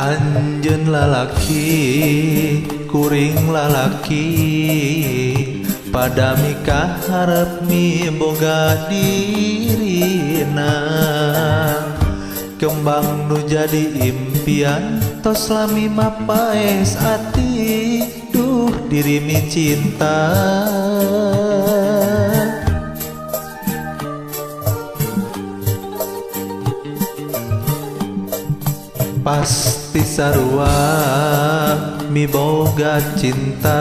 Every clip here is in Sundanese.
Anjeun lalaki kuring lalaki pada mikah harep miboga dirina. Kembang nu jadi impian tos lami mapaes ati duh diri mi cinta. Pasti sarua miboga cinta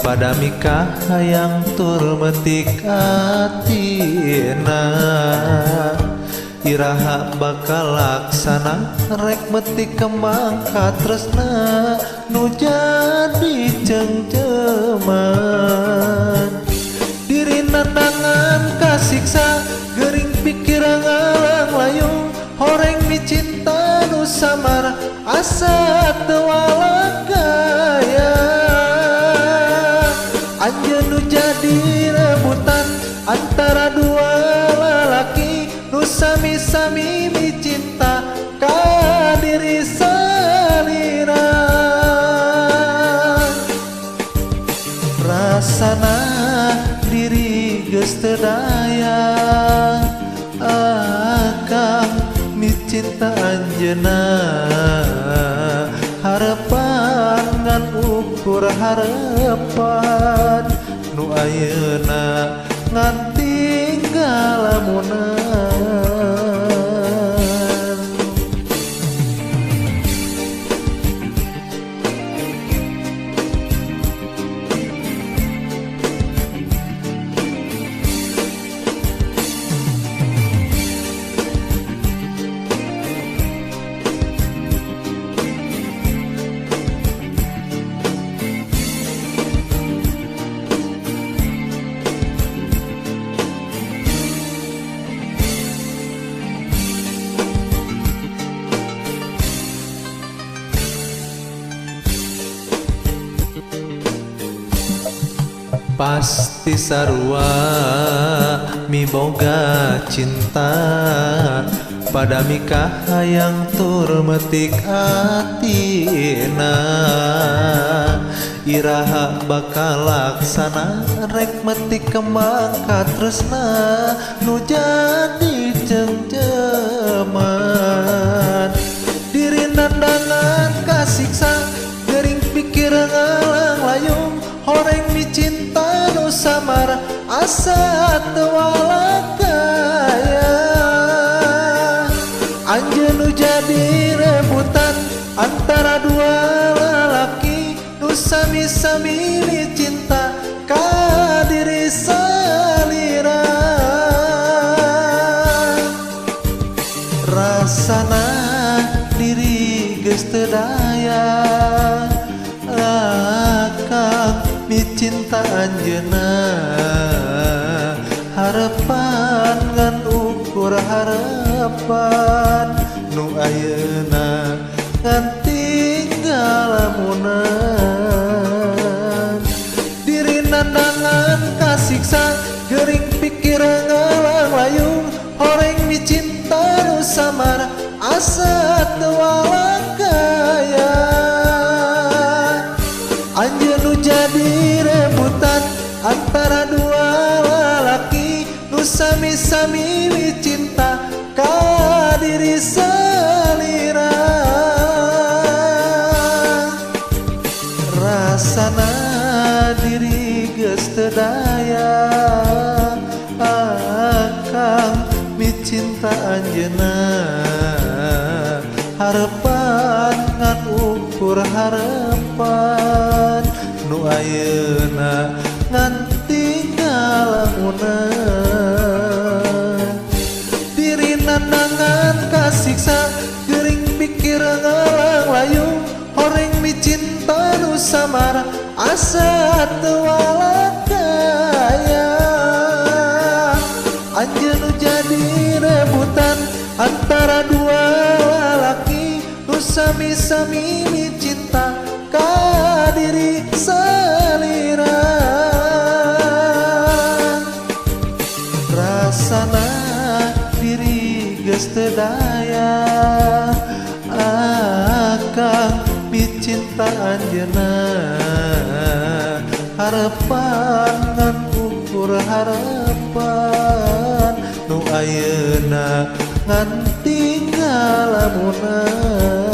pada mikah hayang tur metik atina. Iraha bakal laksana rek metik kembang katresna nu jadi cengceman. Diri nandangan kasiksa gering pikiran ngalang layung horeng mi cinta nu samar asa teu walakaya. Anjeun nu jadi rebutan antara dua lalaki nu sami-sami mi cinta ka diri salira. Rasana diri geus teu daya akang mi cinta anjeunna. Harepan ngan ukur harepan nu ayeuna ngan tinggal lamunan. Pasti sarua miboga cinta pada mikah hayang tur metik atina. Iraha bakal laksana rek metik kembang katresna nu jadi cengceman. Diri nandangan kasiksa gering pikiran ngalang layung horeng mi cinta nu samar asa teu walakaya. Anjeun nu jadi rebutan antara dua lalaki nu sami-sami mi cinta ka diri salira. Rasana diri geus teu daya akang mi cinta anjeunna. Harepan ngan ukur harepan nu ayeuna ngan tinggal lamunan. Diri nandangan kasiksa gering pikiran ngalang layung horeng mi cinta nu samar asa teu walakaya. Anjeun nu jadi rebutan antara dua lalaki nu sami-sami mi cinta ka diri salira. Rasana diri geus teu daya akang mi cinta anjeunna. Harepan ngan ukur harepan nu ayeuna ngan tinggal lamunan. Diri nandangan kasiksa gering pikiran ngalang layung horeng mi cinta nu samar asa teu walakaya. Anjeun nu jadi rebutan antara dua lalaki nu sami-sami mi cinta ka diri salira. Rasana diri geus teu daya. Akang micinta anjeunna harepan ngan ukur harapan nu ayeuna ngan tinggal lamunan.